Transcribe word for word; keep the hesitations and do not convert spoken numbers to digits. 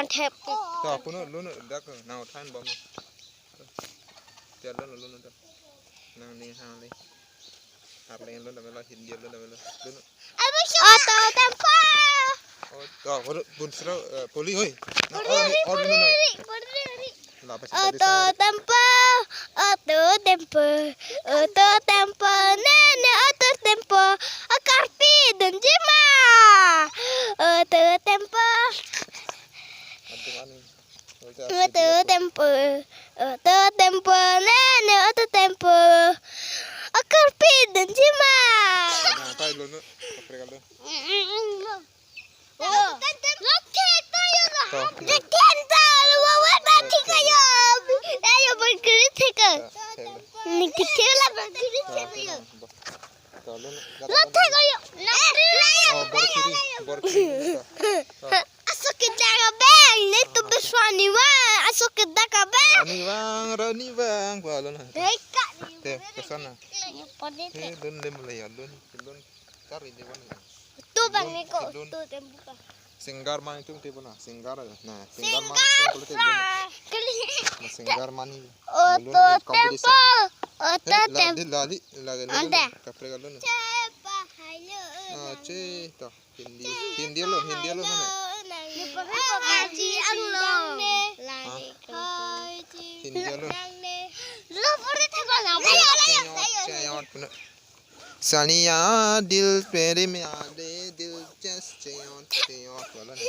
Thep. To, puno, luno, dak, nang than bom. Tiar luno, luno, dak. Nangning hang le. Arleng luno, melo, Hindi luno, melo. Luno. Auto tempo. Oh, to, puno, bun sero, eh, poli hoi. Na, oh, oh, luno. Lapis. Auto tempo, auto tempo, auto tempo, nene auto tempo, akarpi dunji ma. Auto tempo, auto tempo, auto tempo, nene auto tempo, akarpi dunji ma. Nang tai luno, kaprek luno. Lo thek kayo lo. To. Thek ta lo, wawa ta thek kayo. Ayo, berkeri thek kayo. To, thek lo. Ni thek la berkeri thek kayo. To, lo, lo thek kayo. Oh, berkeri, berkeri. To. Asok ke jaga bang, ni tu beswani wa. Asok ke jaga bang. Rani bang, Rani bang, gua lo na. Thek ka. Te, ke sana. Te, lun lem le ya, lun, lun. Kari de bang. Tu bang ni ko, tu tempo ka. Singgar mani tum te bona, singgar na, singgar mani tum kali te bona. Na singgar mani. Auto tempo, auto tempo. Lali, lali, lali. Ante. Kaprek luno. Chepa hayo. Ah, che, to. Hindi, Hindi lo, Hindi lo mana? Ni pa pa kaji ang lo. Hindi lo. Lo pura te bang. Cheyot, cheyot, puno. Saniya dil peri me ade dil chest cheyot, cheyot, wala na.